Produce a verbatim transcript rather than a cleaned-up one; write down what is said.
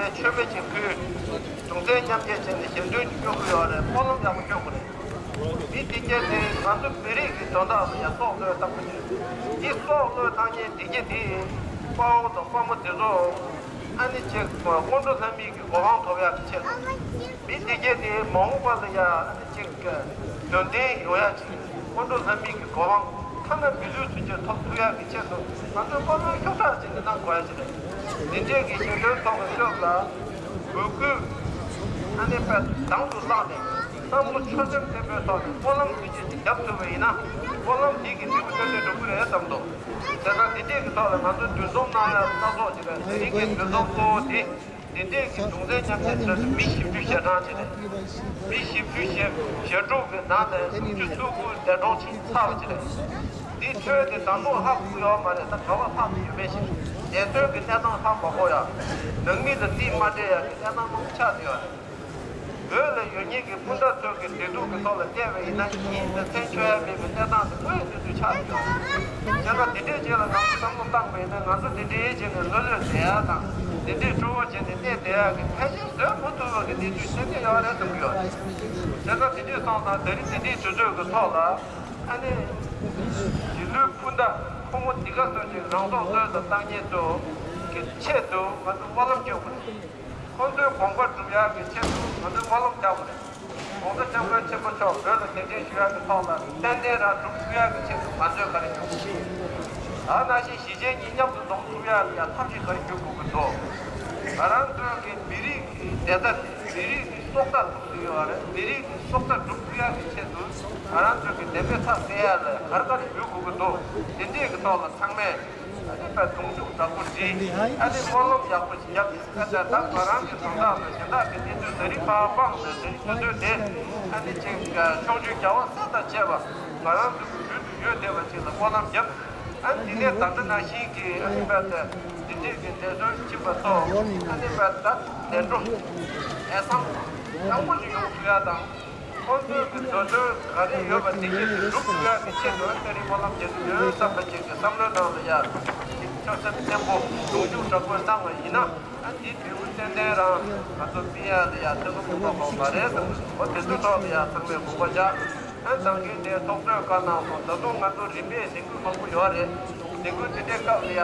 མཆོད་མེ་ཅིག་ཕུལ། གདུང་སེམས་མཉམ་སྐྱེད་བྱས་ནས་ཞལ་འདོན་ཅིག་སྐྱོན་གྱི་ཡོད་རེད། སྨོན་ལམ་ཡག་པོ་སྐྱོན་དགོས་རེད། མི་དེ་གྱད་དེ་ང་ཚོ་མི་རིགས་ཀྱི་དོན་དག་ལ་ཡང་སྲོག་བློས་བཏང་གི་རེད། དེ་སྲོག་བློས་བཏང་མཁན་དེ་གྱད་དེ་དཔའ་བོ་དང་དཔའ་མོ་དེ་ཚོ་ཨ་ནི་ཅིག་སྔོན་འགྲོ་ལྷ་མིའི་གི་གོ་འཕང་ཐོབ་ཡག་གི་ཆེད་དུ། མི་དེ་གྱད་དེ་མ་འོངས་པ་ལ་ཡང་ཨ་ནི་ཅིག་དོན་ལྡན་ཡོང་ཡག་ཅིག་སྔོན་འགྲོ་ལྷ་མིའི་གི་གོ་འཕང་ཐ་ན་མི་ལུས་ཚུན་ཆད་ཐོབ་ཐུབ་ཡག་གི་ཆེད་དུ་ང་ཚོས་སྨོན་ལམ་ཤུགས་དྲག་ཅིག་གནང་དགོས་ཡག་ཅིག་རེད། འདི་འདྲས་ཀྱི་ཞལ་འདོན་ཐོག་གི་སྐབས་ལ་འབོད་སྐུལ་ཨ་ནི་དཔེ་དང་དུ་བླངས་ནས་བསམ་བློ་ཆོད་སེམས་བརྟན་པོའི་ཐོག་ནས་སྨོན་ལམ་ཐུགས་རྗེ་ཅིག་བརྒྱབ་ཐུབ་པ་ཡིན་ན་སྨོན་ལམ་འདི་གི་འབྲས་བུ་ཏན་ཏན་འགྲུབ་ཀྱི་རེད་བསམ་འདུག་བྱས་ཙང་འདི་འདྲས་ཀྱི་ཐོག་ལ་ང་ཚོ་འདུ་འཛོམས་གནང་ཡག་སྣ་ཚོགས་ཅིག་རེད། དེ་རིང་གི་འདུ་འཛོམས་གཙོ་བོ་འདི། དེ་འདྲས་ཀྱི་གདུང་སེམས་མཉམ་སྐྱེད་བྱས་ཏེ་མི་བཞི་བཅུ་ཞེ་གྲངས་བྱས་ཏེ། མི་བཞི་བཅུ་ཞེ་ཞེ་དྲུག་གི་ནང་ནས་སུམ་ཅུ་སོ་དགུ་འདས་གྲོངས་ཕྱིན་ཚར་བ་བྱས་ཏེ། འདི་འཕྲོས་ཏེ་ད་དུང་ཧ་གོ་ཡོད་མ་རེད། ད་ག་བ་ལྷག་ཏུ་ཡོད་མེད་ཞིག་ནད་གདོན་གྱི་གནས་སྟངས་ཧ་མ་གོ་ཡ། ནང་མི་ལ་རྩིས་མ་སྤྲད་ཡ་གི་གནས་སྟངས་མང་པོ་ཆགས་ཡོད་རེད། བོད་ལ་ཡོད་མཁན་གྱི་སྤུན་ཟླ་ཚོ་གི་བདེ་སྡུག་གི་ཐོག་ལ་བལྟས་པ་ཡིན་ན་ཡིན་ཟེར་མཚན་ཆོད་ཡ་མེད་པའི་གནས་སྟངས་དེ་དངོས་ཡོད་དུས་ཚོད་ཆགས་ཡོད། བྱས་ཙང་དེ་འདྲའི་རྗེས་ལ་ང་ཚོ་བསམ་བློ་བཏང་བ་ཡིན་ན་ང་ཚོ་དེ་འདྲའི་རྗེས་ནས་ལྷོད་ལྷོད་བསྡད་ཡ་དང་དེ་འདྲའི་སྤྲོ་བོ་བྱས་ནས་གནས་བསྡད་ཡ་གི་ཕལ་ཆེར་བཟོད་མ་ཐུབ་པ་གི་གནས་ཚུལ་ཤེས་ཀྱི་ཡོད་རེད་བསམ་གྱི་ཡོད། བྱས་ཙང་དེ་འདྲའི་སོང་ཙང་ད་རིང་དེ་འདྲའི་དུས་ཚོད་ཀྱི་ཐོག་ལ་ཨ་ནི་གཞིས་ལུས་སྤུན་ཟླ་ཕོ་མོ་འདི་ག་ཚོད་ཅིག་རང་སྲོག་བློས་བཏང་མཁན་ཚོ་གི་ཆེད་དུ་ང་ཚོ་སྨོན་ལམ་སྐྱོན་དགོས་རེད། ཁོང་ཚོའི་དགོངས་པ་སྒྲུབ་ཡག་གི་ཆེད་དུ་ང་ཚོས་སྨོན་ལམ་རྒྱག་དགོས་རེད། ༸གོང་ས་༸སྐྱབས་མགོན་ཆེན་པོ་མཆོག་བོད་ལ་གདན་འདྲེན་ཞུ་ཡག་གི་ཐོག་ལ་ཏན་ཏན་རང་སྒྲུབ་ཐུབ་ཡག་གི་ཆེད་དུ་ང་ཚོས་ག་རེ་ཞུ་དགོས་ཀྱི། ད་ནང་བཞིན་གཞིས་བྱེས་གཉིས་མཉམ་དུ་འཛོམས་ཐུབ་ཡག་གི་ཡང་ཐབས་ཤེས་ག་རེ་ཞུ་དགོས་ཀྱི་འདུག་ང་རང་ཚོའི་གི་མི་རིགས་ཀྱི་བདེ་རྩ་དེ་མི་རིགས་ཀྱི་སྲོག་རྩ་སྒྲུབ་ཐུབ་ཡོད་རེད། མི་རིགས་ཀྱི་སྲོག་རྩ་སྒྲུབ་ཐུབ་ཡག་གི་ཆེད་དུ་ང་རང་ཚོའི་གི་བདེན་པའི་ཚབ་བྱེད་ཡག་ལ་ག་རེ་ག་རེ་ཞུ་དགོས་ཀྱི་འདུག་དེ་འདྲས་ཀྱི་ཐོག་ལ་ཚང་མས། ཨ་ནི་པའི་གདུང་རྒྱུགས་དྲག་པོ་བསྒྲིལ། ཨ་ནི་སྨོན་ལམ་ཡག་པོ་ཞིག་བརྒྱབ། ཨ་ནི་ད་ང་རང་གི་དོན་དག་དང་གཞན་དག་གི་གནས་ཚུལ་ད་རིང་ཕར་སྤངས་ནས་ད་རིང་ཆུ་ཚོད་དེ་ཨ་ནི་ཅིག་ཕྱོགས་བཅུའི་རྒྱལ་བ་སྲས་དང་བཅས་པ་ང་རང་ཚོ་གི་རྒྱུད་དུ་ཡོད་བསྡད་པ་ཅིག་ལ་སྨོན་ལམ་བརྒྱབ། ཨ་ནི་དེ་ནས་ད་ལྟ་ནང་བཞིན་གྱི་ཨ་ནི་པའི་དེ་འདི་འདྲས་ཀྱི་འདས་གསོན་ཕྱིན་པ་ཚོ་ཨ་ནི་པའི་ད་བདེ་འགྲོ་ཨེ་སམ་བཟང་པོ་ཞིག་ཡོང་ཐུབ་ཡ་དང་། ཁོང་ཚོའི་གི་འདོད་འདུན་ག་རེ་ཡོད་པ་དེ་གྱད་དེ་འགྲུབ་ཐུབ་ཡག་གི་ཆེད་དུ་ཨ་ནི་རིང་སྨོན་ལམ་རྒྱག་གི་ཡོད་བསམ་པ་ཅིག་གི་བསམ་བློའི་ནང་ལ་ཡ་ཅིག་ཆོད་སེམས་བརྟན་པོ་གདུང་རྒྱུགས་དྲག་པོ་གནང་བ་ཡིན་ན་ཨ་ནི་འབྲས་བུ་ཏན་ཏན་རང་ང་ཚོ་སྨིན་ཡག་ལ་ཡ་ཐུགས་ཁུར་གཏོང་དགོས་མ་རེད་བསམ་གི་འདུག་འོ་དེ་ཚོའི་ཐོག་ལ་ཡ་ཚང་མས་དགོངས་པ་བཞག་ཨ་ནི་ནང་ཁུལ་ནས་ཐུགས་འདོད་བཀའ་གནང་སོང་། ད་དུང་ང་ཚོ་རིམ་པས་ལས་འགུལ་མང་པོ་ཡོད་རེད། ལས་འགུལ་དེ་འདྲའི་སྐབས་ལ་ཡ་